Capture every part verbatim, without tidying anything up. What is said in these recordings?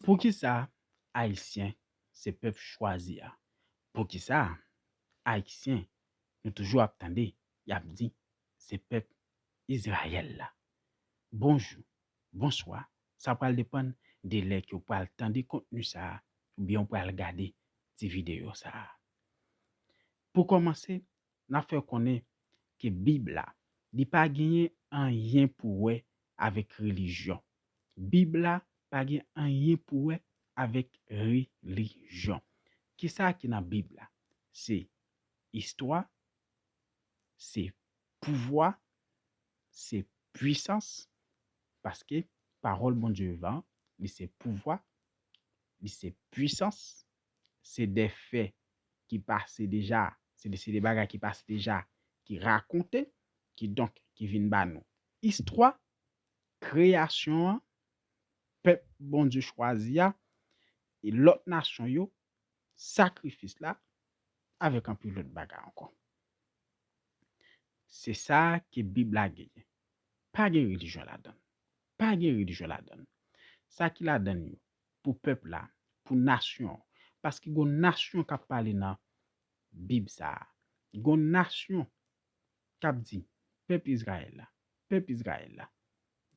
Poukisa Ayisyen se pèp chwazi a? Poukisa Ayisyen nou toujou ap tande y ap di se pèp Izrayèl la? Bonjou, bonswa, sa pral depann de lè ke w pral tande kontni sa a oubyen w pral gade ti videyo sa a. Pou kòmanse, n ap fè w konnen ke Bib la, li pa genyen anyen pou wè avèk relijyon. Bib la pa gen anyen pou wè avèk relijyon. Kisa ki nan Bib la? Se istwa, se pouvwa, se pwisans, paske pawòl Bondye vivan, li se pouvwa, li se pwisans, se de fè ki pase deja, se de, se de bagay ki pase deja, ki rakonte, kidonk ki vin ba nou istwa, kreyasyon an, pèp Bondye chwazi a, e lòt nasyon yo, sakrifis la, avèk anpil lòt bagay ankò. Se sa ke Bib la genyen. Pa gen relijyon ladan l. Pa gen relijyon ladan l. Sa ki ladan l yo, pou pèp la, pou nasyon an. Paske gon nasyon k ap pale nan Bib sa a. Gon nasyon k ap di, pèp Izrayèl la, pèp Izrayèl la,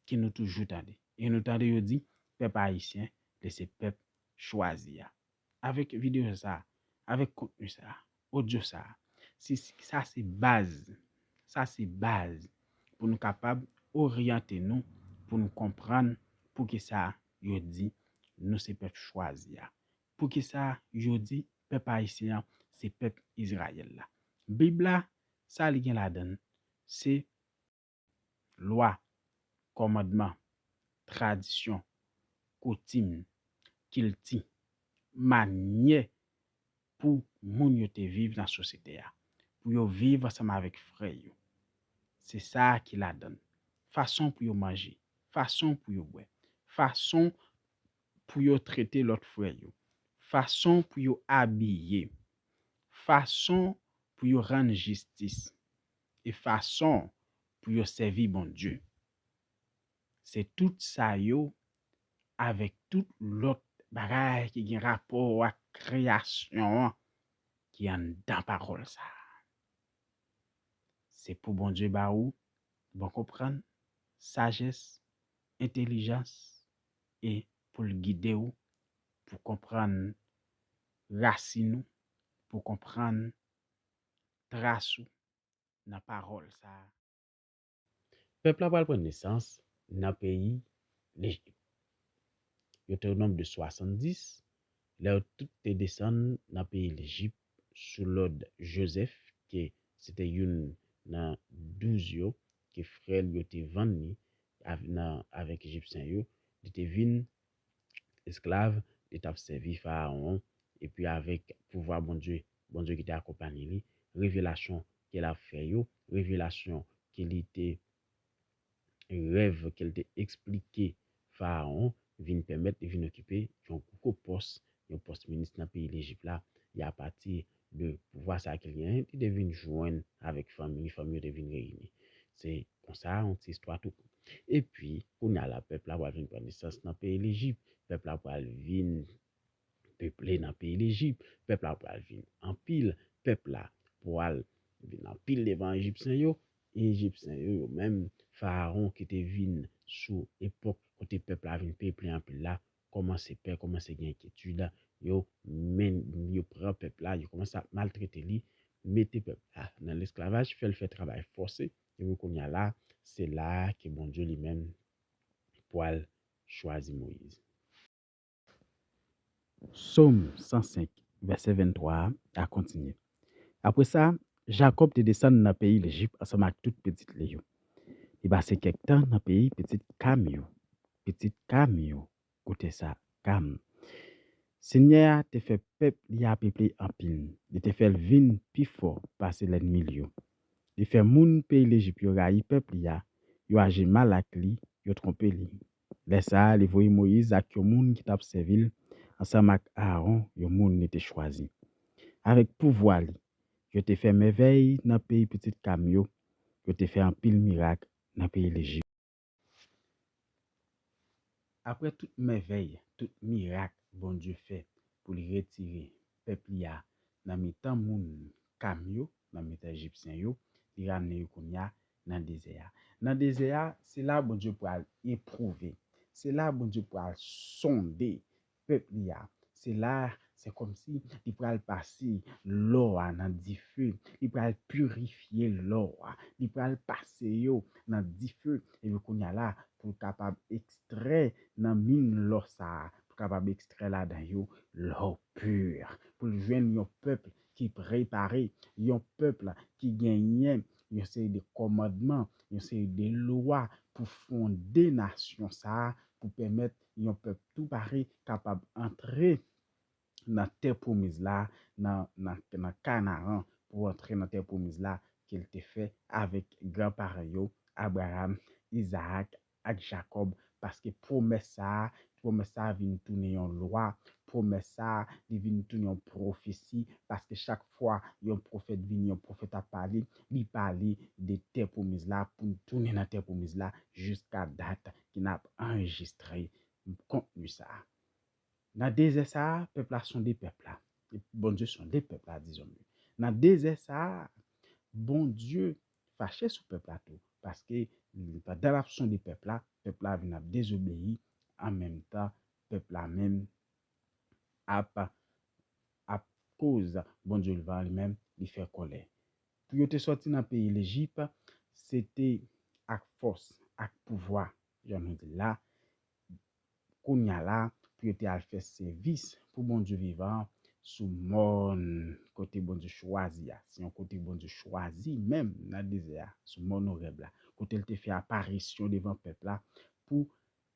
ke nou toujou tande. E nou tande yo di, pèp ayisyen, li se pèp chwazi a. Avèk videyo sa a, avèk kontni sa a, odyo sa a, si, si, sa se baz, sa se baz pou nou kapab oryante nou, pou nou konprann poukisa yo di nou se pèp chwazi a. Poukisa yo di pèp ayisyen an se pèp Izrayèl la? Bib la, sa li gen ladan l, se lwa, kòmandman, tradisyon, koutim, kilti, manyè pou moun yo te viv nan sosyete a, pou yo viv ansanm avèk frè yo. Se sa ki ladan l. Fason pou yo manje, fason pou yo bwè, fason pou yo trete lòt frè yo, fason pou yo abiye, fason pou yo rann jistis, e fason pou yo sèvi Bondye. Se tout sa yo, avèk tout lòt bagay ki gen rapò ak kreyasyon an, ki anndan pawòl sa a. Se pou Bondye ba ou bon konprann, sajès, entèlijans, e pou l gide w pou konprann rasin ou, pou konprann tras ou nan pawòl sa a. Pèp la pral pran nesans nan peyi Lejip. Yo te o nonb de swasanndis, lè yo tout te desann nan peyi Lejip sou lòd Jozèf, ke se te youn nan douz yo, ke frè l yo te vann li av-, nan, avèk Ejipsyen yo, li te vin esklav, li t ap sèvi Farawon, epi avèk pouvwa Bondye, Bondye ki te akonpanye li, revelasyon ke l ap fè yo, revelasyon ke li te, rèv ke l te eksplike Farawon, vin pèmèt li vin okipe yon gwo pòs, yon pòs minis nan peyi Lejip la, e apati de pouvwa sa a ke l genyen, li te vin jwenn avèk fanmi li, fanmi yo te vin reyini. Se konsa, yon ti istwa tou kout. Epi, kounye a la, pèp la pral vin pran nesans nan peyi Lejip. Pèp la pral vin peple nan peyi Lejip. Pèp la pral vin anpil. Pèp la pral vin anpil devan Ejipsyen yo. E Ejipsyen yo, yo menm, Farawon ki te vin sou epòk kote pèp la vin peple anpil la, kòmanse pè, kòmanse gen enkyetid. Yo men, yo pran pèp la, yo kòmanse ap maltrete li, mete pèp la nan lesklavaj, fè l fè travay fòse. Epi kounye a la, se la a ke Bondye li menm pral chwazi Moyiz. Sòm san senk, vèsè venntwa a, a kontinye. Apre sa, Jakòb te desann nan peyi Lejip ansanm ak tout pitit li yo. Li pase kèk tan nan peyi pitit Kam yo. Pitit Kam yo, koute sa, Kam. Senyè a te fè pèp li a peple anpil. Li te fè l vin pi fò pase lènmi l yo. Li fè moun peyi Lejip yo rayi pèp li a, yo aji mal ak li, yo twonpe li. Lè sa a, li voye Moyiz ak yon moun ki t ap sèvi l, ansanm ak Aawon, yon moun li te chwazi. Avèk pouvwa li, yo te fè mèvèy nan peyi pitit Kam yo, yo te fè anpil mirak nan peyi Lejip. Apre tout mèvèy, tout mirak Bondye fè pou li retire pèp li a nan mitan moun Kam yo, nan mitan Ejipsyen yo, li ramne yo kounye a nan dezè a. Nan dezè a, se la Bondye pral epwouve. Se la Bondye pral sonde pèp li a. Se la, se kòmsi li pral pase lò a nan dife. Li pral pirifye lò a. Li pral pase yo nan dife. Epi kounye a la, pou l kapab ekstrè nan min lò sa a, pou l kapab ekstrè ladan yo lò pur. Pou l jwenn yon pèp ki prepare, yon pèp ki genyen yon seri de kòmandman, yon seri de lwa pou fonde nasyon sa a, pou pèmèt yon pèp tou pare kapab antre nan tè pwomiz la, nan, nan, nan Kanaran, pou antre nan tè pwomiz la ke l te fè avèk granparan yo, Abraram, Izaak ak Jakòb, paske pwomès sa a, pwomès sa a vin tounen yon lwa, pwomès sa a, li vin tounen yon pwofesi, paske chak fwa yon pwofèt vini, yon pwofèt ap pale, li pale de tè pwomiz la, pou n tounen nan tè pwomiz la, jiska dat ke n ap anrejistre kontni sa a. Nan dezè sa a, pèp la sonde pèp la. Bondye sonde pèp la, dizon mye. Nan dezè sa a, Bondye fache sou pèp la tou, paske pandan l ap sonde pèp la, pèp la vin ap dezobeyi, an menm tan, pèp la menm ap, ap koz Bondye l van li menm, li fè kòlè. Pou yo te sòti nan peyi Lejip, se te ak fòs, ak pouvwa, jan nou di l la, kounye a la, pou yo te al fè sèvis pou Bondye vivan an sou mòn kote Bondye chwazi a. Se yon kote Bondye chwazi menm nan dezè a, sou mòn Orèb la, kote l te fè aparisyon devan pèp la, pou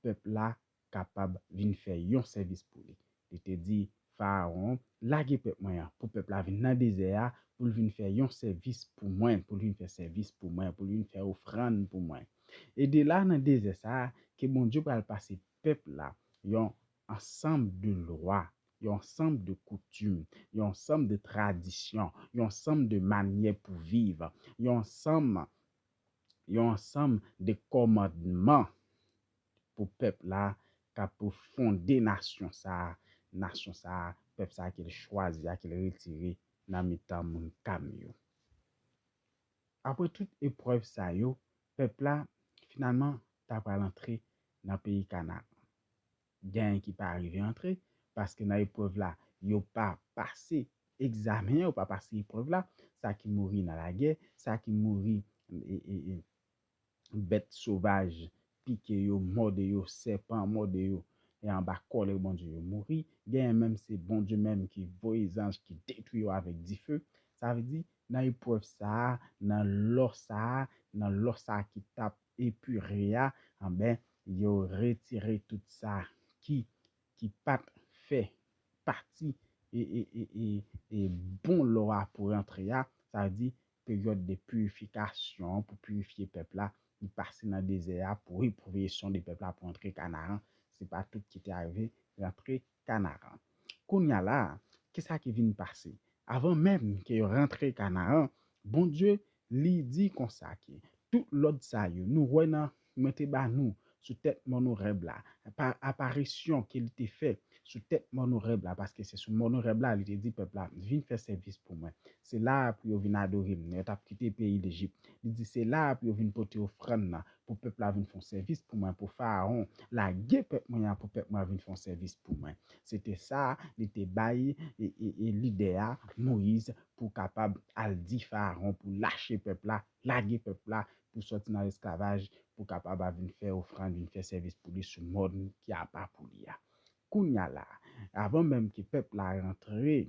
pèp la kapab vin fè yon sèvis pou li. Li te di Farawon, lage pèp mwen an, pou pèp la vin nan dezè a, pou l vin fè yon sèvis pou mwen, pou l vin fè sèvis pou mwen, pou l vin fè ofrann pou mwen. E de la nan dezè sa a, ke Bondye pral pase pèp la yon ansanm de lwa, yon ansanm de koutim, yon ansanm de tradisyon, yon ansanm de manyè pou viv, yon ansanm, yon ansanm de kòmandman pou pèp la, k ap pou fonde nasyon sa a, nasyon sa a, pèp sa a ke l chwazi a, ke l retire nan mitan moun Kam yo. Apre tout eprèv sa yo, pèp la, finalman, ta pral antre nan peyi Kanaran. Gen ki pa rive antre, paske nan eprèv la, yo pa pase egzamen an, yo pa pase eprèv la, sa ki mouri nan lagè, sa ki mouri, e, e, e, bèt sovaj pike yo, mòde yo, sèpan mòde yo, e anba kòlè Bondye yo mouri. Genyen menm se Bondye menm ki voye zanj ki detwi yo avèk dife. Sa vle di, nan eprèv sa a, nan lò sa a, nan lò sa a ki t ap epire a, anben, yo retire tout sa ki, ki pa t fè pati e, e, e, e, e bon lò a pou rantre a. Sa vle di, peryòd de pirifikasyon pou pirifye pèp la, li pase nan dezè a pou epwouve sonde pèp la pou antre Kanaran. Se pa tout ki te arive rantre Kanaran. Kounye a la, kisa ki vin pase? Avan menm ke yo rantre Kanaran, Bondye, li di konsa ke tout lòd sa yo, nou wè nan, mwen te ba nou sou tèt mòn Orèb la, pa aparisyon ke li te fè sou tèt mòn Orèb la, paske se sou mòn Orèb la li te di pèp la, vin fè sèvis pou mwen. Se la a pou yo vin adore m. Yo t ap kite peyi Lejip. Li di, se la a pou yo vin pote ofrann nan, pou pèp la vin fè yon sèvis pou mwen, pou Farawon lage pèp mwen an, pou pèp mwen an vin fè yon sèvis pou mwen. Se te sa li te bay e, e, e lidè a, Moyiz, pou kapab al di Farawon pou lache pèp la, lage pèp la, pou sòti nan lesklavaj, pou kapab al vin fè ofrann, vin fè sèvis pou li sou mòn ki apa pou li a. Kounye a la, avan menm ke pèp la rantre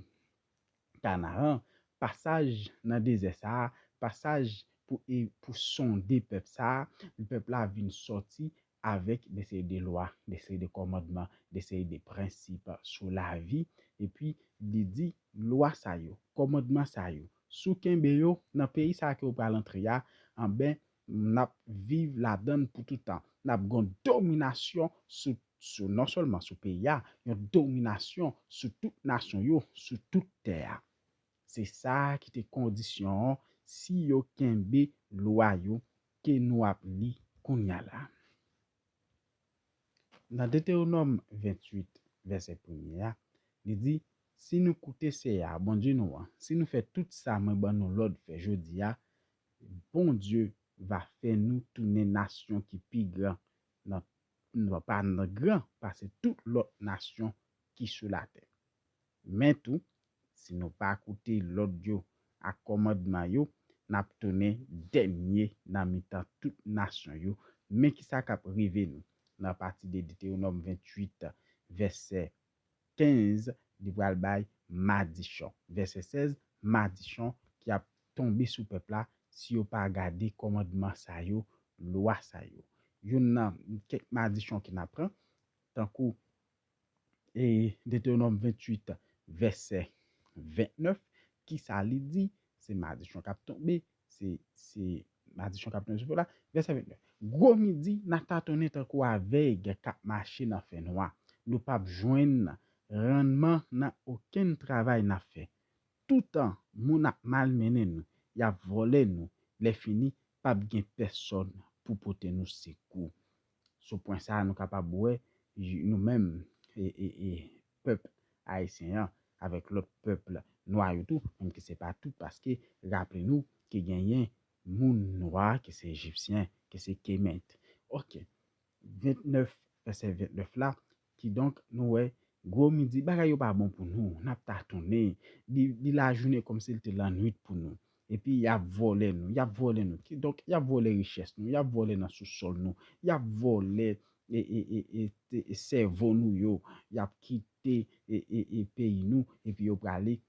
Kanaran, pasaj nan dezè sa a, pasaj pou, e, pou sonde pèp sa a, pèp la vin sòti avèk de seri de lwa, de seri de kòmandman, de seri de prensip sou lavi, epi li di lwa sa yo, kòmandman sa yo, si w kenbe yo nan peyi sa a ke w pral antre a, anben, n ap viv ladan l pou toutan. N ap gen yon dominasyon sou, sou, non sèlman sou peyi a, yon dominasyon sou tout nasyon yo, sou tout tè a. Se sa ki te kondisyon an, si yo kenbe lwa yo ke nou ap li kounye a la. Nan Detewonòm venntuit, vèsè premye a, li di, "Si nou koute Seyè a, Bondye nou an, si nou fè tout sa mwen ban nou lòd fè jodi a, Bondye va fè nou tounen nasyon ki pi gran, nan, non pa nan gran, pase tout lòt nasyon ki sou latè. Men tou, si nou pa koute lòd yo ak kòmandman yo, n ap tounen dènye nan mitan tout nasyon yo." Men ki sa k ap rive nou nan pati de Detewonòm venntuit, vèsè kenz, li pral bay madichon. Vèsè sèz, madichon ki ap tonbe sou pèp la si yo pa gade kòmandman sa yo, lwa sa yo. Youn nan kèk madichon ki n ap pran, tankou e Detewonòm venntuit, vèsè vennèf, ki sa li di? Se madichon k ap tonbe, se, se madichon k ap tonbe sou pèp la. Vèsè vennèf. Gwo midi, n a tatonnen tankou avèg k ap mache nan fènwa. Nou p ap jwenn rannman nan okenn travay n ap fè. Toutan moun ap malmennen nou, y ap vòlè nou, lèfini, p ap gen pèsòn pou pote nou sekou. Sou pwen sa a, nou kapab wè, nou menm, e, e, e, pèp ayisyen an, avèk lòt pèp nwa yo tou, menm ke se pa tout, paske raple nou ke genyen moun nwa, ke se ejipsyen, ke se Kemet. Ok. Vennèf, vèsè vennèf la, kidonk, nou wè, gwo midi, bagay yo pa bon pou nou, n ap tatonnen, li, li lajounen kòmsi li te lannwit pou nou. Epi, y ap vòlè nou, y ap vòlè nou. Kidonk, y ap vòlè richès nou, y ap vòlè nan sousòl nou, y ap vòlè e, e, e, e, e, e sèvo nou yo, y ap kite e, e, e peyi nou, epi yo prale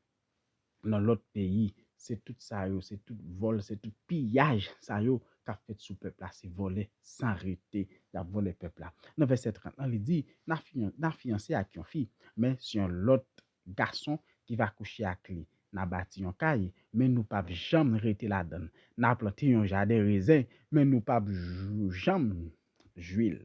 nan lòt peyi. Se tout sa yo, se tout vòl, se tout piyaj sa yo k ap fèt sou pèp la. Se vòlè san rete, y ap vòlè pèp la. Nan vèsè trant lan, li di, n a fiyan-, n a fiyanse ak yon fi, men se yon lòt gason ki va kouche ak li. N a bati yon kay, men nou p ap janm rete ladan l. N a plante yon jaden rezen, men nou p ap jou-, janm jwi l.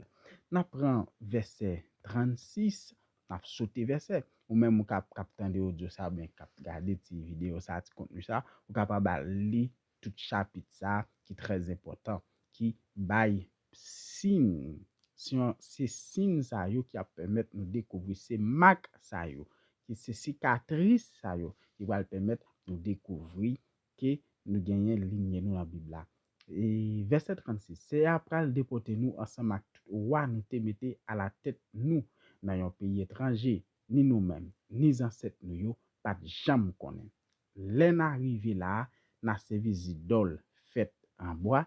N a pran vèsè trannsis, n ap sote vèsè. Ou menm ou k ap, k ap tande odyo sa, oubyen k ap gade ti videyo sa, ti kontni sa, ou kapab al li tout chapit sa ki trè enpòtan, ki bay siy. Se yon, se siy sa yo ki ap pèmèt nou dekouvri, se mak sa yo, ki se sikatris sa yo ki pral pèmèt nou dekouvri ke nou genyen linye nou nan Bib la. E vèsè trannsis, Seyè a pral depòte nou ansanm ak tout wa nou te mete alatèt nou nan yon peyi etranje, ni nou menm, ni zansèt nou yo pa t janm konnen. Lè n a rive la a, n a sèvi zidòl fèt an bwa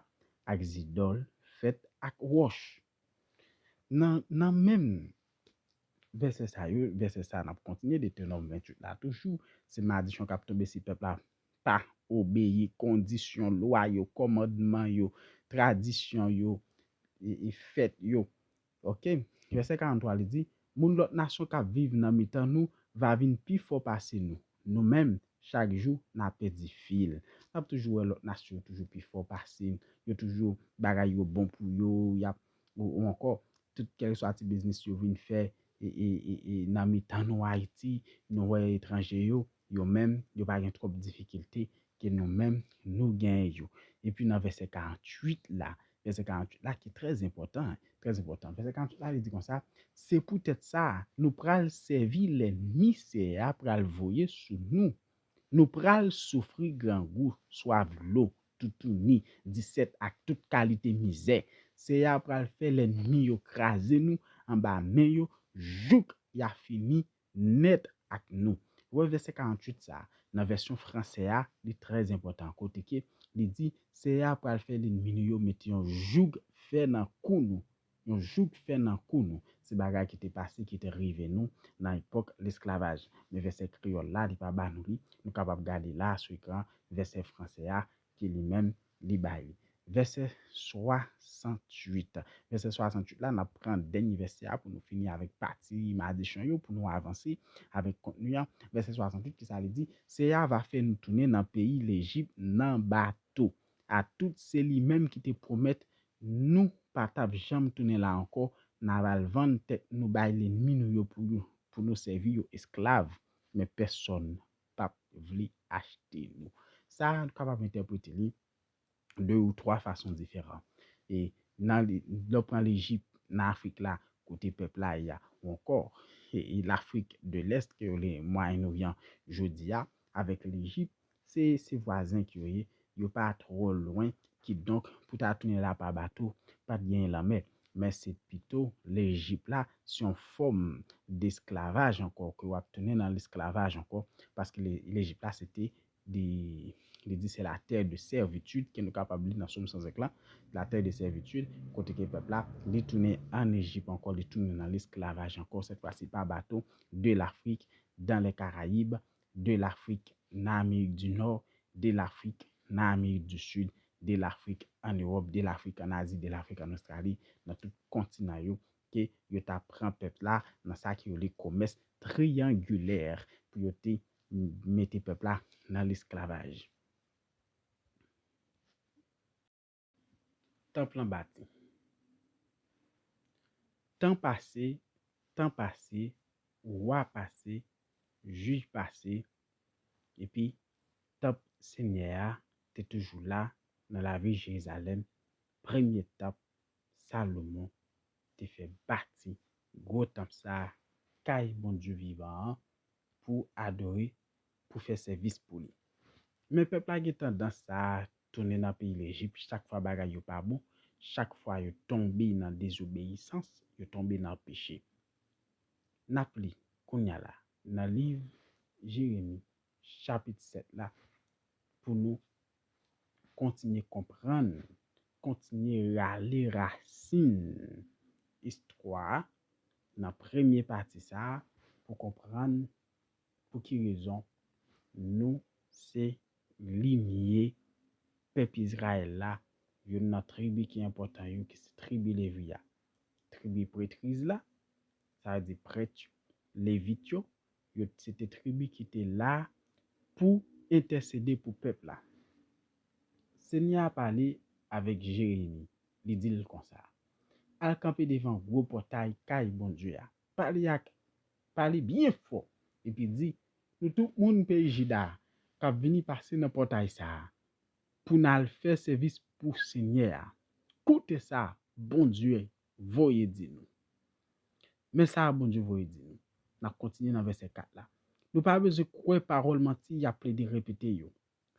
ak zidòl fèt ak wòch. Nan, nan menm vèsè sa yo, vèsè sa n ap kontinye, Detewonòm venntuit la toujou, se madichon k ap tonbe si pèp la pa obeyi kondisyon, lwa yo, kòmandman yo, tradisyon yo, e, e fèt yo. Ok? Vèsè karanntwa, li di, moun lòt nasyon k ap viv nan mitan nou va vin pi fò pase nou. Nou menm, chak jou, n ap pèdi fil. N ap toujou wè lòt nasyon yo toujou pi fò pase n. Yo toujou, bagay yo bon pou yo, y ap, ou, ou ankò, tout kèlkeswa ti biznis yo vin fè, e, e, e, e, nan mitan nou Ayiti, nou wè etranje yo, yo menm, yo pa gen twòp difikilte ke nou menm, nou genyen yo. Epi nan vèsè karantuit la, vèsè karantuit la ki trè enpòtan, trè enpòtan. Vèsè karantuit la, li di konsa, se poutèt sa, nou pral sèvi lènmi Seyè a pral voye sou nou. Nou pral soufri grangou, swaf dlo, toutouni, disèt ak tout kalite mizè. Seyè a pral fè lènmi yo kraze nou anba men yo jouk y a fini nèt ak nou. Wè vèsè karantuit sa a, nan vèsyon franse a, li trè enpòtan, kote ke li di, Seyè a pral fè lènmi nou yo mete yon jouk fè nan kou nou. Yon jouk fè nan kou nou. Se bagay ki te pase, ki te rive nou nan epòk lesklavaj. Men vèsè kreyòl la, li pa ba nou li. Nou kapab gade la sou ekran, vèsè franse a, ki li menm, li bay li. Vèsè swasantuit. Vèsè swasantuit la, n ap pran dènye vèsè a pou nou fini avèk pati madichon yo, pou nou avanse avèk kontni an. Vèsè swasantuit, ki sa li di? Seyè a va fè nou tounen nan peyi Lejip nan bato. A tout se li menm ki te pwomèt nou pa t ap janm tounen la ankò, n a pral vann tèt nou bay lènmi nou yo pou yo, pou nou sèvi yo esklav, men pèsonn p ap vle achte nou. Sa a, nou kapab entèprete li de ou twa fason diferan. E nan li, lè w pran Lejip, nan Afrik la, kote pèp la ye a, ou ankò e, e Lafrik de Lès, ke yo rele Mwayen Oryan jodi a, avèk Lejip, se, se vwazen ke yo ye, yo pa twò lwen, kidonk, pou ta tounen la pa bato, pa t genyen lanmè. Men se pito Lejip la, se yon fòm desklavaj ankò, ke w ap tounen nan lesklavaj ankò, paske Le- Lejip la, se te, li, li di se la terre de servitude, ke nou kapab li nan Sòm san senk la, la terre de servitude, kote ke pèp la, li tounen ann Ejip ankò, li tounen nan lesklavaj ankò, cette fois-ci par bateau, de l'Afrique dans les Caraïbes, de l'Afrique nan Amerik di Nò, de l'Afrique nan Amerik di Sid, de l'Afrique en Europe, de l'Afrique en Asie, de l'Afrique en Australie, nan tout kontinan yo, ke yo ta pran pèp la nan sa ki rele komès triyangilè pou yo te mete pèp la nan lesklavaj. Tanp lan bati. Tan pase, tan pase, wa pase, jij pase, epi tanp Senyè a te toujou la nan lavil Jerizalèm, premye tanp Salomon te fè bati gwo tanp sa a, kay Bondye vivan an, pou adore, pou fè sèvis pou li. Men pèp la gen tandans sa a tounen nan peyi Lejip, chak fwa bagay yo pa bon, chak fwa yo tonbe nan dezobeyisans, yo tonbe nan peche. N ap li kounye a la nan liv Jeremi, chapit sèt la, pou nou kontinye konprann, kontinye rale rasin istwa a nan premye pati sa a, pou konprann pou ki rezon nou se linye pèp Izrayèl la, youn nan tribi ki enpòtan yo, ki se tribi Levi a. Tribi pretriz la, sa vle di prèt yo, levit yo, yo se te tribi ki te la pou entèsede pou pèp la. Senyè a pale avèk Jeremi, li di l konsa, al kanpe devan gwo pòtay kay Bondye a, pale ak, pale byen fò, epi di, nou tout moun peyi Jida k ap vini pase nan pòtay sa a, pou n al fè sèvis pou Senyè a. Koute sa Bondye voye di nou. Men sa Bondye voye di nou. N ap kontinye nan vèsè kat la. Nou pa bezwen kwè pawòl manti y ap plede repete yo.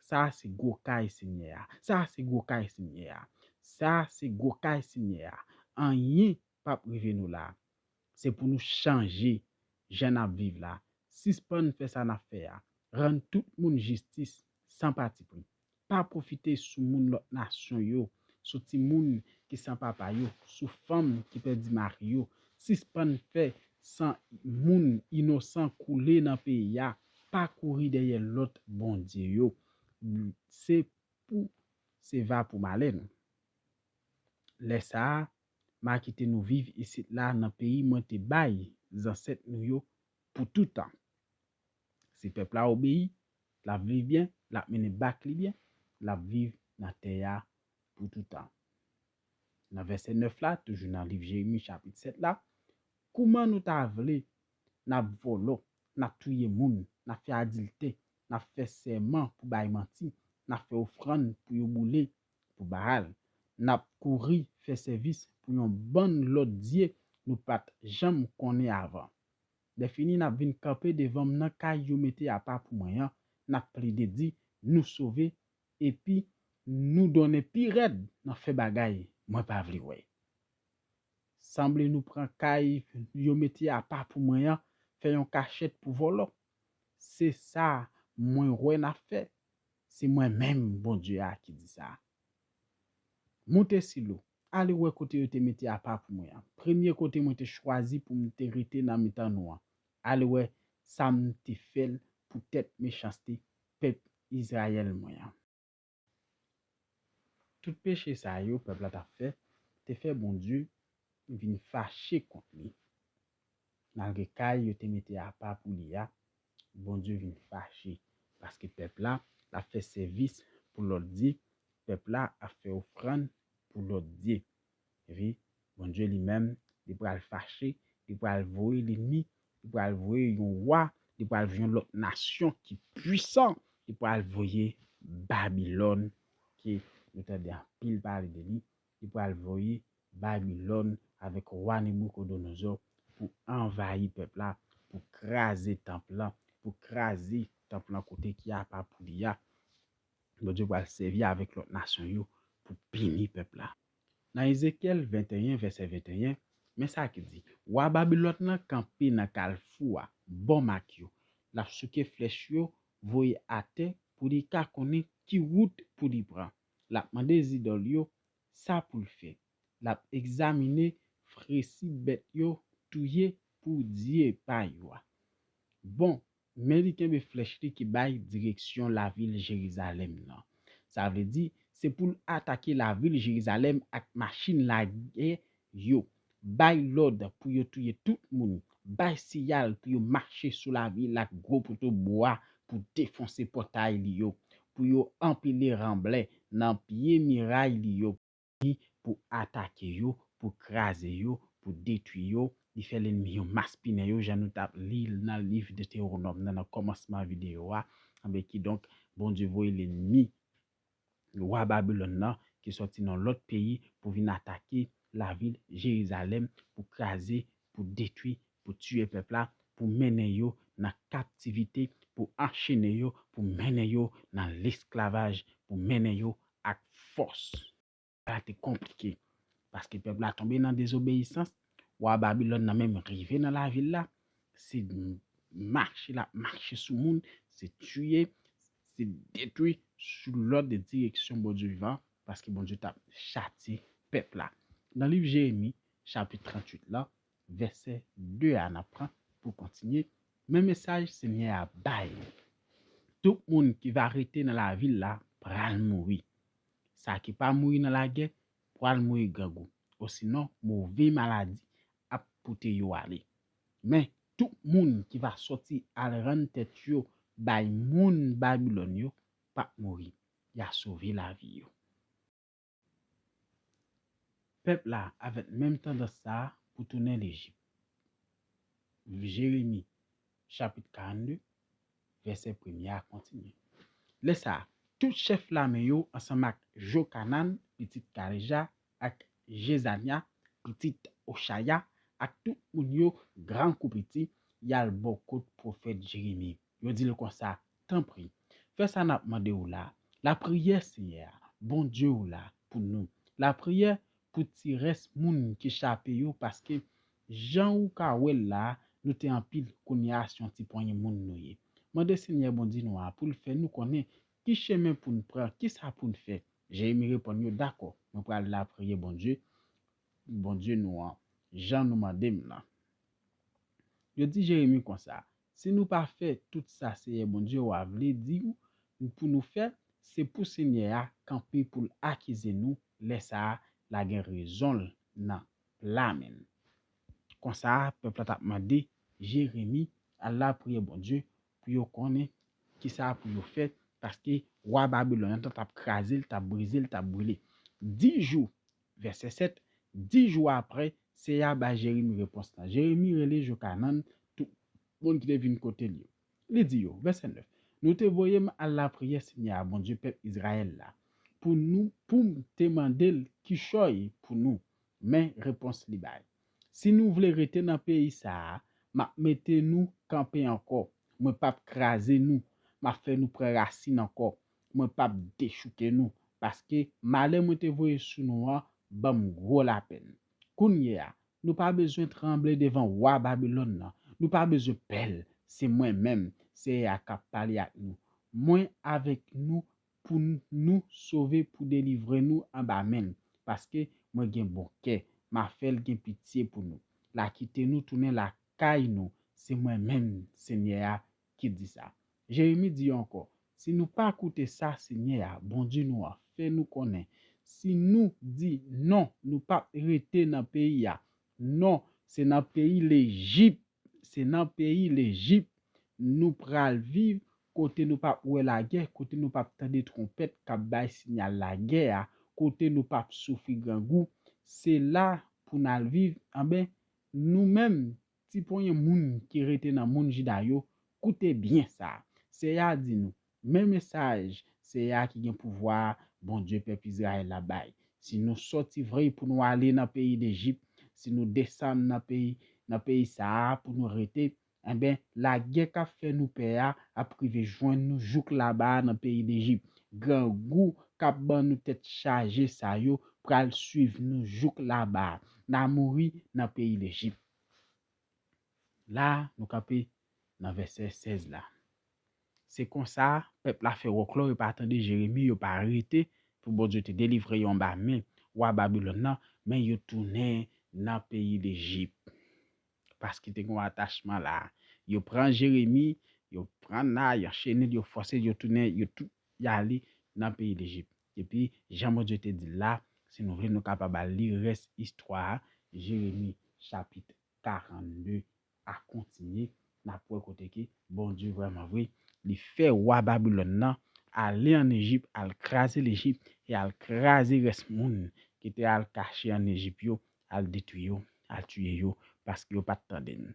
Sa a se gwo kay Senyè a. Sa a se gwo kay Senyè a. Sa a se gwo kay Senyè a. Anyen p ap rive nou la. Se pou nou chanje jan n ap viv la. Sispann fè sa n ap fè a. Rann tout moun jistis san patipri. Pa pwofite sou moun lòt nasyon yo, sou timoun ki san papa yo, sou fanm ki pèdi mari yo. Sispann fè san moun inosan koule nan peyi a. Pa kouri dèyè lòt bondye yo. Se pou se va pou malè nou. Lè sa a, m a kite nou viv isit la nan peyi mwen te bay zansèt nou yo pou toutan. Si pèp la obeyi, l ap viv byen, l ap mennen bak li byen, l ap viv nan tè a pou toutan. Nan vèsè nèf la, toujou nan liv Jeremi chapit sèt la, kouman nou ta vle n ap vòlò, n ap touye moun, n ap fè adiltè, n ap fè sèman pou bay manti, n ap fè ofrann pou yo boule, pou Baal, n ap kouri fè sèvis pou yon bann lòt dye nou pa t janm konnen avan. Lèfini, n ap vin kanpe devan m nan kay yo mete apa pou mwen an, n ap plede di, nou sove, epi nou donnen pi rèd nan fè bagay mwen pa vle wè. Sanble nou pran kay yo mete apa pou mwen an, fè yon kachèt pou vòlò. Se sa mwen wè n ap fè. Se mwen menm Bondye a ki di sa. Monte Silo, ale wè kote yo te mete apa pou mwen an. Premye kote mwen te chwazi pou m te rete nan mitan nou an. Ale wè sa m te fè l poutèt mechanste pèp Izrayèl mwen an. Tout peche sa yo pèp la t ap fè te fè Bondye vin fache kont li. Malgre kay yo te mete apa pou li a, Bondye vin fache, paske pèp la, l ap fè sèvis pou lòt dye, pèp la ap fè ofrann pou lòt dye. Epi, Bondye li menm, li pral fache, li pral voye lènmi, li pral voye yon wa, li pral voye yon lòt nasyon ki pwisan, li pral voye Babilòn, ke nou tande anpil pale de li, li pral voye Babilòn avèk wa Neboukadnezò pou anvayi pèp la, pou kraze tanp lan, pou kraze tanp lan kote ki apa pou li a. Bondye pral sèvi avèk lòt nasyon yo pou pini pèp la. Nan Ezekyèl venteyen, vèsè venteyen, men sa ki di, wa Babilòn nan kanpe nan kalfou a, bò mak yo. L ap souke flèch yo, voye atè pou li ka konnen ki wout pou li pran. L ap mande zidòl yo sa pou l fè. L ap egzamine fresi bèt yo touye pou dye pa yo a. Bon, men li kenbe flèch li ki bay direksyon lavil Jerizalèm nan. Sa vle di, se pou l atake lavil Jerizalèm ak machin lagè yo. Bay lòd pou yo touye tout moun. Bay siyal pou yo mache sou lavil ak gwo poto bwa pou defonse pòtay li yo, pou yo anpile ranblè nan pye miray li yo, pou atake yo, pou kraze yo, pou detwi yo. Li fè lènmi yo maspinen yo, jan nou t ap li l nan liv Detewonòm nan, nan kòmansman videyo a. Anben, kidonk, Bondye voye lènmi wa Babilòn nan ki sòti nan lòt peyi pou vin atake lavil Jerizalèm, pou kraze, pou detwi, pou tiye pèp la, pou mennen yo nan kaptivite, pou anchene yo, pou mennen yo nan lesklavaj, pou mennen yo ak fòs. Sa te konplike, paske pèp la tonbe nan dezobeyisans. Wa Babilòn nan menm rive nan lavil la, se mache l ap mache sou moun, se tiye, se detwi sou lòd de direksyon Bondye vivan, paske Bondye t ap chatye pèp la. Nan liv Jeremi, chapit tranntuit la, vèsè de a n ap pran pou kontinye. Men mesaj Senyè a bay, tout moun ki va rete nan lavil la pral mouri. Sa ki pa mouri nan lagè pral mouri grangou, osinon move maladi ap pote yo ale. Men, tout moun ki va sòti al rann tèt yo bay moun Babilòn yo p ap mouri. Y a sove lavi yo. Pèp la avèk menm tandans sa a pou tounen Lejip. Jeremi, chapit karannde, vèsè premye a kontinye. Lè sa a, tout chèf lame yo ansanm ak Jokanan, pitit Kareja, ak Jezanya, pitit Ochaya, ak tout moun yo, gran kou piti, y al bò kot pwofèt Jeremi. Yo di l konsa, tanpri, fè sa n ap mande w la, lapriyè Senyè a, Bondye w la, pou nou. Lapriyè pou ti rès moun ki chape yo, paske jan ou ka wè l la, nou te anpil, kounye a se yon ti ponyen moun nou ye. Mande Senyè Bondye nou a pou l fè nou konnen ki chemen pou n pran, ki sa pou n fè. Jeremi reponn yo, dakò, mwen pral lapriyè Bondye, Bondye nou an, jan nou mande m nan. Yo di Jeremi konsa, si nou pa fè tout sa Seyè Bondye w a vle di w pou nou fè, se pou Senyè a kanpe pou l akize nou, lè sa a, l a gen rezon l nan pla men l. Konsa, pèp la t ap mande Jeremi al lapriyè Bondye pou yo konnen ki sa pou yo fè, paske wa Babilòn nan t ap kraze l, t ap brize l, t ap brile. Dis jou, vèsè sèt, dis jou apre, Seyè a bay Jeremi repons lan. Jeremi rele Jokanan, tout moun ki te vin kote l yo. Li di yo, vèsè nèf, nou te voye m al lapriyè Senyè a, Bondye pèp Izrayèl la, pou nou, pou m te mande l kichòy pou nou, men repons li bay. Si nou vle rete nan peyi sa a, m ap mete nou kanpe ankò. Mwen p ap kraze nou. M ap fè nou pran rasin ankò. Mwen p ap dechouke nou, paske malè mwen te voye sou nou an ban m gwo lapenn. Kounye a, nou pa bezwen tranble devan wa Babilòn nan. Nou pa bezwen pè l. Se mwen menm, Seyè a, k ap pale ak nou. Mwen avèk nou pou n-, nou sove, pou delivre nou anba men l, paske mwen gen bon kè, m a fè l gen pitye pou nou. L a kite nou tounen lakay nou, se mwen menm, Senyè a, ki di sa. Jeremi di yo ankò, si nou pa koute sa Senyè a, Bondye nou an, fè nou konnen, si nou di non, nou p ap rete nan peyi a, non, se nan peyi Lejip, se nan peyi Lejip nou pral viv, kote nou p ap wè lagè, kote nou p ap tande twonpèt k ap bay siyal lagè a, kote nou p ap soufri grangou. Se la pou n al viv. Anben, nou menm, ti ponyen moun ki rete nan moun Jida yo, koute byen sa. Seyè a di nou, men mesaj Seyè a ki gen pouvwa a, Bondye pèp Izrayèl la bay. Si nou sòti vre pou nou ale nan peyi Lejip, si nou desann nan peyi, nan peyi sa a pou nou rete, enben, lagè k ap fè nou pè a ap rive jwenn nou jouk laba a nan peyi Lejip. Grangou k ap ban nou tèt chaje sa yo pral swiv nou jouk laba a. N a mouri nan peyi Lejip. La, nou kanpe nan vèsè sèz la. Se konsa, pèp la fè wòklò, yo pa tande Jeremi, yo pa rete pou Bondye te delivre yo anba men wa Babilòn nan, men yo tounen nan peyi Lejip. Paske te gen yon atachman la. Yo pran Jeremi, yo pran Nay, yo anchene l, yo fòse l, yo tounen, yo tout y ale nan peyi Lejip. Epi, jan Bondye te di l la, si nou vle, nou kapab al li rès istwa a, Jeremi chapit karannde a kontinye, n ap wè kote ke Bondye vrèman vre, li fè wa Babilòn nan ale ann Ejip, al kraze Lejip e al kraze rès moun ki te al kache ann Ejip yo, al detwi yo, al tiye yo, paske yo pa t tande l.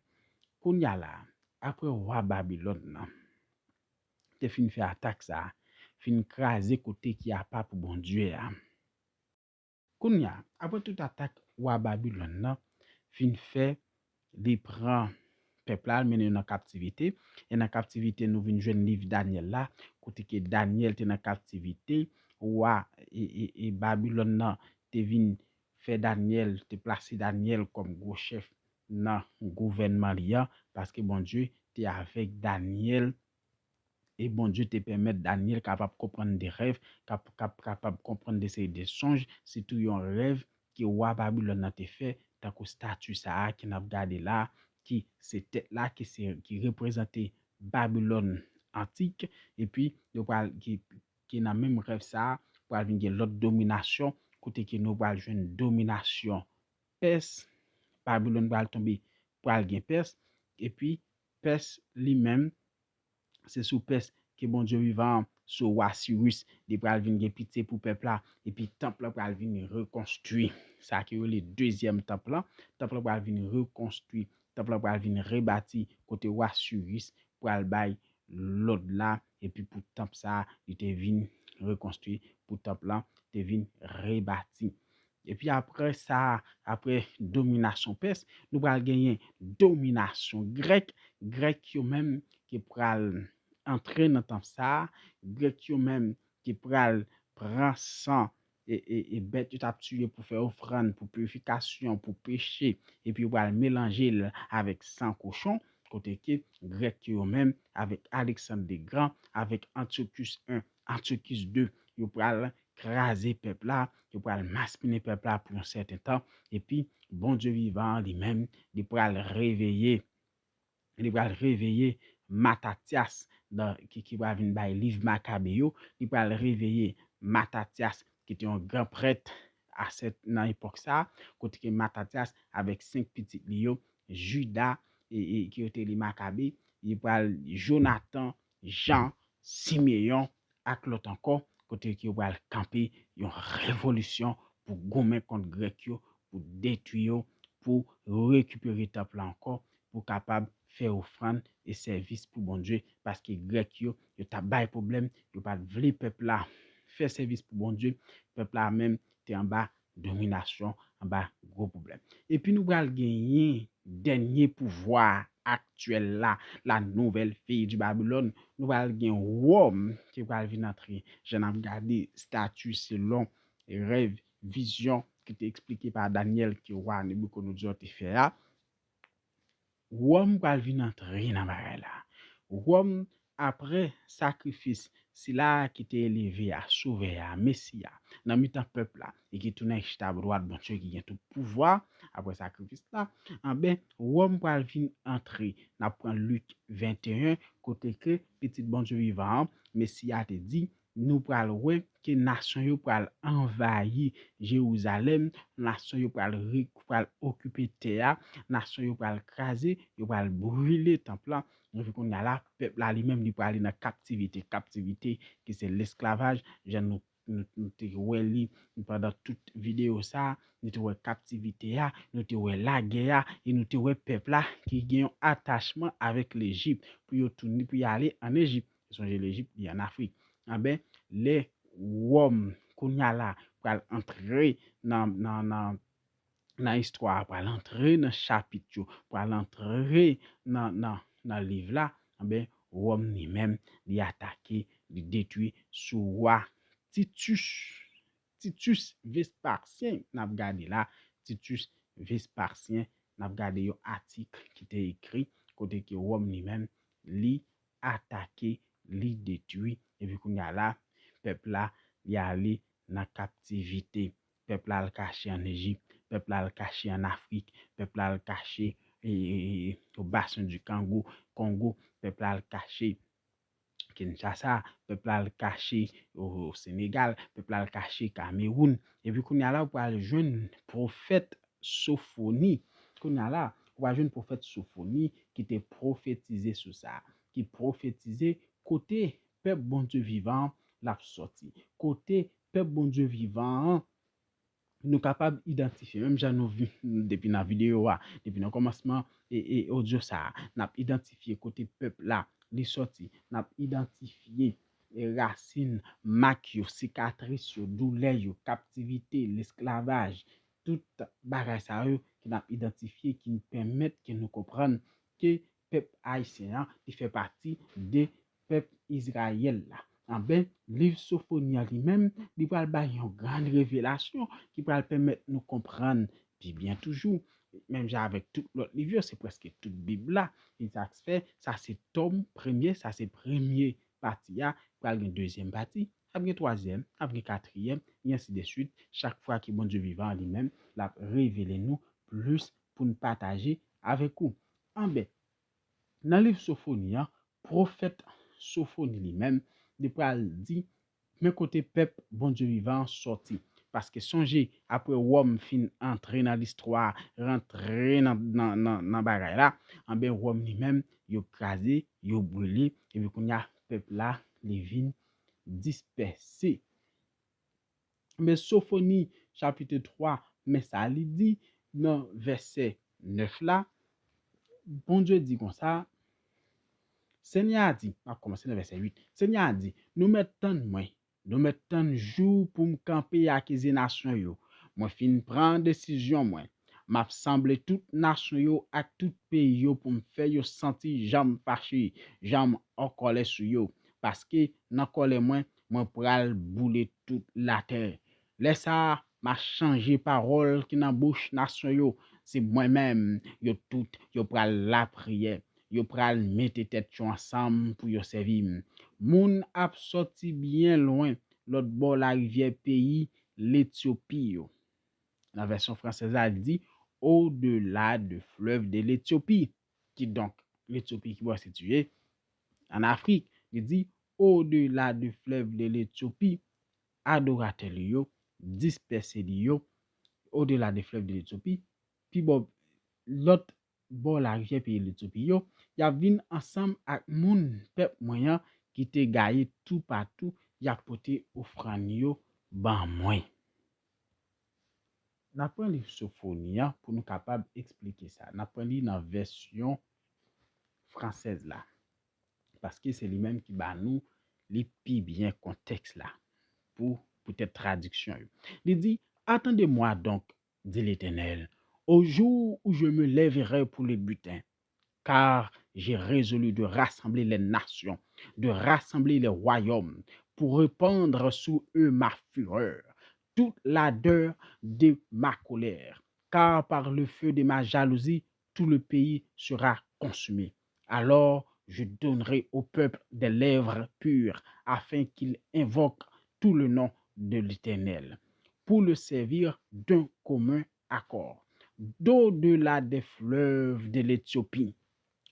Kounye a la, apre wa Babilòn nan te fin fè atak sa a, fin kraze kote ki apa pou Bondye a. Kounye a, apre tout atak wa Babilòn nan fin fè, li pran pèp la, l mennen yo nan kaptivite. E nan kaptivite, nou vin jwenn liv Danyèl la, kote ke Danyèl te nan kaptivite, wa e, e, e Babilòn nan te vin fè Danyèl, te plase Danyèl kòm gwo chèf nan gouvènman li an, paske Bondye te avèk Danyèl e Bondye te pèmèt Danyèl kapab konprann de rèv, kap, kap, kapab konprann de seri de sonj, sitou yon rèv ke wa Babilòn nan te fè, tankou estati sa a ke n ap gade la, ki se tèt la, ki se, ki reprezante Babilòn antik, epi yo pral, ki, ki nan menm rèv sa a, pral vin gen lòt dominasyon, kote ke nou pral jwenn dominasyon Pès, Babilòn pral tonbe, pral gen Pès, epi Pès li menm, se sou Pès ke Bondye vivan an, sou wa Siris, li pral vin gen pitye pou pèp la, epi tanp lan pral vin rekonstwi. Sa ki rele dezyèm tanp lan, tanp lan pral vin rekonstwi, tanp lan pral vin rebati, kote wa Siris pral bay lòd la, epi pou tanp sa a, li te vin rekonstwi, pou tanp lan te vin rebati. Epi apre sa, apre dominasyon Pès, nou pral genyen dominasyon Grèk. Grèk yo menm ki pral antre nan tanp sa a, Grèk yo menm ki pral pran san e, e, e bèt yo t ap tiye pou fè ofrann, pou pirifikasyon, pou peche, epi yo pral melanje l avèk san kochon, kote ke Grèk yo menm, avèk Aleksann de Gran, avèk Antyochis en, Antyochis de, yo pral kraze pèp la, yo pral maspinen pèp la pou yon sèten tan, epi Bondye vivan an li menm, li pral reveye, li pral reveye Matatyas, nan, ki, ki pral vin bay liv Makabe yo, li pral reveye Matatyas, ki te yon gran prèt a sèt, nan epòk sa a, kote ke Matatyas avèk senk pitit li yo, Jida, e, e, ki yo te li Makabe, li pral Jonatan, Jan, Simeyon, ak lòt ankò, kote ke yo pral kanpe yon revolisyon pou goumen kont Grèk yo, pou detwi yo, pou rekipere tanp la ankò, pou kapab fè ofrann e sèvis pou Bondye, paske Grèk yo, yo t ap bay pwoblèm, yo pa t vle pèp la fè sèvis pou Bondye, pèp la menm te anba dominasyon, anba gwo pwoblèm. Epi nou pral genyen dènye pouvwa aktyèl la, la nouvelle fille du Babylone, nou pral gen Wòm ki pral vin antre. Jan n ap gade estati selon rèv, vizyon ki te eksplike pa Danyèl ke wa Nebikadneza te fè a, Wòm pral vin antre nan bagay la. Wòm, apre sakrifis sila a ki te eleve a, Sovè a, Mesi a, nan mitan pèp la, e ki tounen chita bò dwat Bondye ki gen tout pouvwa, apre sakrifis la, anben, Wòm pral vin antre. N ap pran Lik venteyen, kote ke Pitit Bondye vivan an, Mesi a te di, nou pral wè ke nasyon yo pral anvayi Jerizalèm, nasyon yo pral re-, pral okipe tè a, nasyon yo pral kraze, yo pral brile tanp lan. Epi kounye a la, pèp la li menm, li prale nan kaptivite, kaptivite ki se lesklavaj, jan nou, nou, nou te wè li pandan tout videyo sa a, nou te wè kaptivite a, nou te wè lagè a, e nou te wè pèp la ki gen yon atachman avèk Lejip pou yo tounen, pou y ale ann Ejip. Sonje Lejip, li ann Afrik. Anben, lè Wòm, kounye a la, pral antre nan, nan, nan, nan istwa a, pral antre nan chapit yo, pral antre nan, nan, nan liv la, anben, Wòm li menm, li atake, li detwi sou wa Titus. Titus Vespasyen, n ap gade la, Titus Vespasyen, n ap gade yon atik ki te ekri, kote ke Wòm li menm, li atake, li detwi, epi kounye a la, pèp la, li ale nan kaptivite. Pèp la al kache ann Ejip, pèp la al kache ann Afrik, pèp la al kache e, e, e, o Bassin du Congo, Kongo, pèp la al kache Kinshasa, pèp la al kache o, o Senegal, pèp la al kache Kamewoun. Epi kounye a la, ou pral jwenn pwofèt Sofoni. Kounye a la, ou pral jwenn pwofèt Sofoni ki te pwofetize sou sa, ki pwofetize kote pèp Bondye vivan an l ap sòti, kote pèp Bondye vivan an nou kapab idantifye, menm jan nou vi, depi nan videyo a, depi nan kòmansman e, e odyo sa a, n ap idantifye kote pèp la li sòti, n ap idantifye e rasin, mak yo, sikatris yo, doulè yo, kaptivite, lesklavaj, tout bagay sa yo ke n ap idantifye, ki pèmèt ke nou konprann ke pèp ayisyen an, li fè pati de pèp Izrayèl la. Anben, liv Sofoni an li menm, li pral bay yon grann revelasyon ki pral pèmèt nou konprann pi byen toujou. Menm jan avèk tout lòt liv yo, se prèske tout Bib la. E sa k fè, sa se tòm premye, sa se premye pati a, pral gen dezyèm pati, ap gen twazyèm, ap gen katriyèm, e ansi de swit. Chak fwa ke Bondye vivan li menm, l ap revele nou plis pou n pataje avèk ou. Anben, nan liv Sofoni an, pwofèt Sofoni li menm, li pral di, men kote pèp Bondye vivan an sòti. Paske sonje, apre Wòm fin antre nan listwa, rantre nan, nan, nan, nan bagay la, anben Wòm li menm, yo kraze, yo brile, epi kounye a, pèp la, li vin dispèse. Men Sofoni, chapit twa, men sa li di nan vèsè nèf la, Bondye di konsa, Senyè a di, m ap kòmanse nan vèsè uit, Senyè a di, nou mèt tann mwen, nou mèt tann jou pou m kanpe akize nasyon yo. Mwen fin pran desizyon mwen. M ap sanble tout nasyon yo ak tout peyi yo pou m fè yo santi jan m fache, jan m an kòlè sou yo. Paske nan kòlè mwen, mwen pral boule tout latè. Lè sa a, m a chanje pawòl ki nan bouch nasyon yo. Se mwen menm, yo tout, yo pral lapriyè. Yo pral mete tèt yo ansanm pou yo sèvi m. Moun ap sòti byen lwen, lòt bò larivyè peyi Letyopi yo. Nan vèsyon fransèz la, li di, au-delà de fleuve de l'Éthiopie. Kidonk, Letyopi ki bò sitiye? An Afrik. Li di, au-delà de fleuve de l'Éthiopie, adoratè li yo, dispèse li yo, au-delà de fleuve de l'Éthiopie, pi bò, lòt bò larivyè peyi Letyopi yo, y ap vin ansanm ak moun pèp mwen an ki te gaye toupatou, y ap pote ofrann yo ban mwen. N ap pran liv Sofoni an pou nou kapab eksplike sa. N ap pran li nan vèsyon fransèz la. Paske se li menm ki ba nou li pi byen kontèks la pou poutèt tradiksyon yo. Li di, attendez-moi donc, dit l'Éternel, au jour où je me lèverai pour le butin, car j'ai résolu de rassembler les nations, de rassembler les royaumes, pour répandre sur eux ma fureur, toute l'ardeur de ma colère, car par le feu de ma jalousie, tout le pays sera consumé. Alors je donnerai au peuple des lèvres pures, afin qu'il invoque tout le nom de l'Éternel, pour le servir d'un commun accord. D'au-delà des fleuves de l'Éthiopie,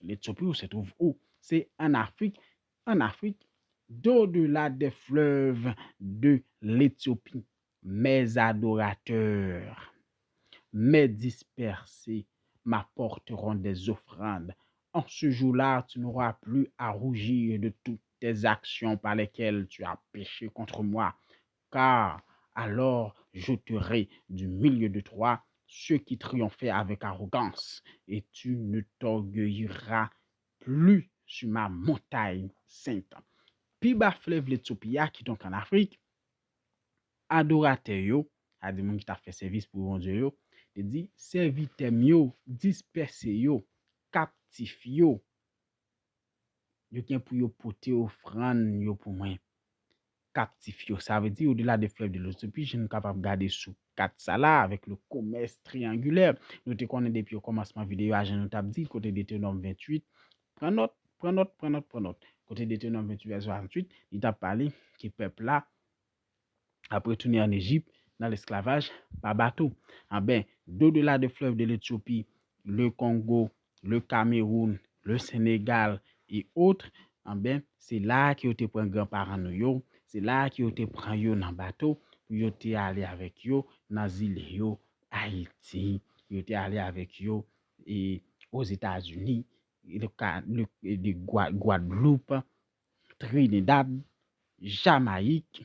l'Éthiopie où se trouve où? C'est en Afrique, en Afrique, d'au-delà des fleuves de l'Éthiopie, mes adorateurs, mes dispersés m'apporteront des offrandes. En ce jour-là, tu n'auras plus à rougir de toutes tes actions par lesquelles tu as péché contre moi, car alors j'ôterai du milieu de toi ceux qui triomphaient avec arrogance, et tu ne t'orgueilliras plus sur ma montagne sainte. Pi ba flèv Letyopi a, kidonk an Afrik, adoratè yo, sa di moun ki t ap fè sèvis pou Bondye yo, Li di, sèvitè m yo, dispèse yo, kaptif yo, yo gen pou yo pote ofrann yo pou mwen. Kaptif yo, sa vle di odela de flèv de Letiopi, jan nou kapab gade sou kat sa la, avèk le komès triyangilè. Nou te konnen depi okòmansman videyo a, jan nou t ap di, kote Detewonòm venntuit, pran nòt, pran nòt, pran nòt, pran nòt. Kote Detewonòm venntuit, vèsè venntuit, li t ap pale ke pèp la ap retounen ann Ejip nan lesklavaj pa bato. Anben, odela de flèv de Letiopi, le Kongo, le Kamewoun, le Senegal e otre, anben, se la ke yo te pran granparan nou yo, se la ke yo te pran yo nan bato pou yo te ale avèk yo nan zile yo, Ayiti, yo te ale avèk yo e Ozetazini, le, ka- le, le Gwa- Gwadloup, Trinidad, Jamayik,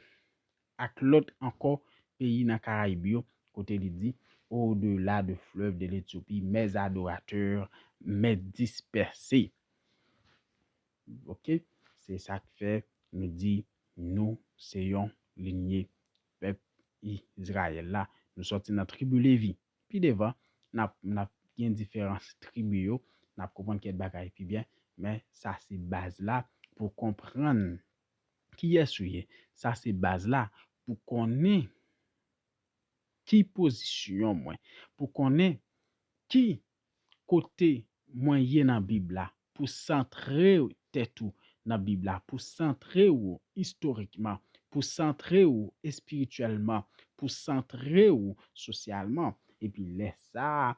ak lòt ankò peyi nan Karayib yo, kote li di, au-delà de fleuve de l'Éthiopie, mes adorateurs, mes dispersés. Ok? Se sa k fè nou di nou se yon linye pèp Izrayèl la. Nou sòti nan tribi Levi. Pi devan, n ap, n ap gen diferans tribi yo, n ap konprann kèk bagay pi byen, men sa se baz la pou konprann kiyès ou ye. Sa se baz la pou konnen ki pozisyon mwen, pou konnen ki kote mwen ye nan Bib la, pou santre tèt ou nan Bib la, pou santre ou istorikman, pou santre ou espirityèlman, pou santre ou sosyalman. Epi lè sa a,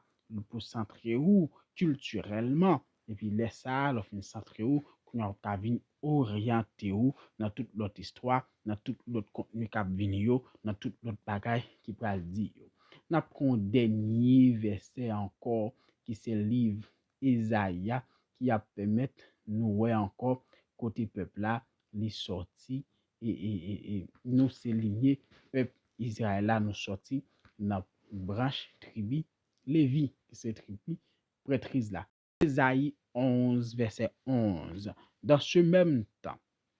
pou santre ou kiltirèlman. Epi lè sa a, lè w fin santre ou, kounye a w ka vin oryante ou nan tout lòt istwa, nan tout lòt kontni k ap vini yo, nan tout lòt bagay ki pral di yo. N ap pran yon dènye vèsè ankò, ki se liv Ezayi a, ki ap pèmèt nou wè ankò kote pèp la li sòti, e, e, e, e nou se linye pèp Izrayèl la, nou sòti nan branch tribi Levi, ki se tribi prètriz la. Ezayi onz, vèsè onz. Dans ce même temps,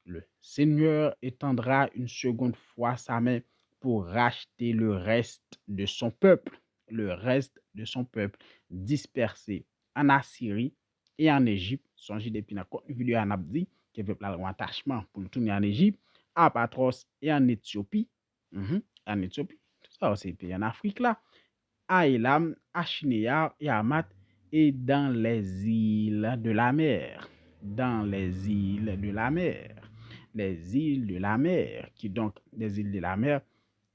le Seigneur étendra une seconde fois sa main pour racheter le reste de son peuple, le reste de son peuple dispersé en Assyrie et en Égypte. Sonje depi nan kontni videyo a n ap di ke pèp la gen yon atachman pou l tounen ann Ejip, a Patwòs e ann Etyopi, Mhm. Ann Etyopi, tout sa yo se peyi ann Afrik la. A Elam, a Chineya, e a Mat, et dans les îles de la mer. Dans les îles de la mer. Les îles de la mer. Kidonk, les îles de la mer,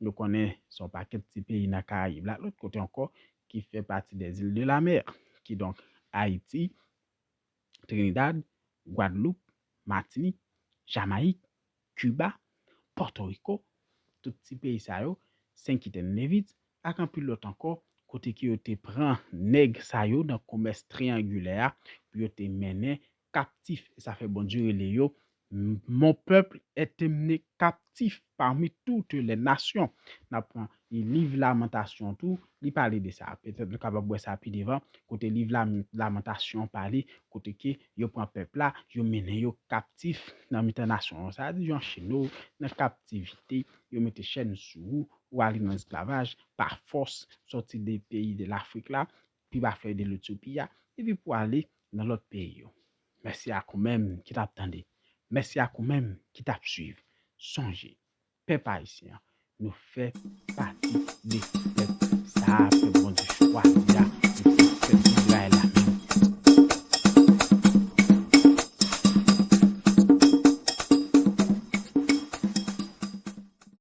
nou konnen se yon pakèt ti peyi nan Karayib la. Lòt kote ankò, ki fè pati des îles de la mer. Kidonk, Ayiti, Trinidad, Gwadloup, Matinik, Jamayik, Kiba, Pòtoriko, tout ti peyi sa yo, Senkitèn Nevit, ak anpil lòt ankò, kote ke yo te pran nèg sa yo nan komès triyangilè a pou yo te mennen kaptif. E sa fè Bondye rele yo, mon peuple est emmené captif parmi toutes les nations. N ap pran liv Lamantasyon tou, li pale de sa. Petèt nou kapab wè sa pi devan, kote liv Lam- Lamantasyon pale, kote ke yo pran pèp la, yo mennen yo kaptif nan mitan nasyon yo. Sa vle di yo anchene yo nan kaptivite, yo mete chèn sou ou, ou ale nan esklavaj, pa fòs, sòti de peyi de Lafrik la, pi ba flèv de Letyopi a, epi pou ale nan lòt peyi yo. Mèsi ak ou menm ki t ap tande. Mèsi ak ou menm ki t ap swiv. Sonje, pèp ayisyen an, nou fè pati de pèp sa a, pèp Bondye.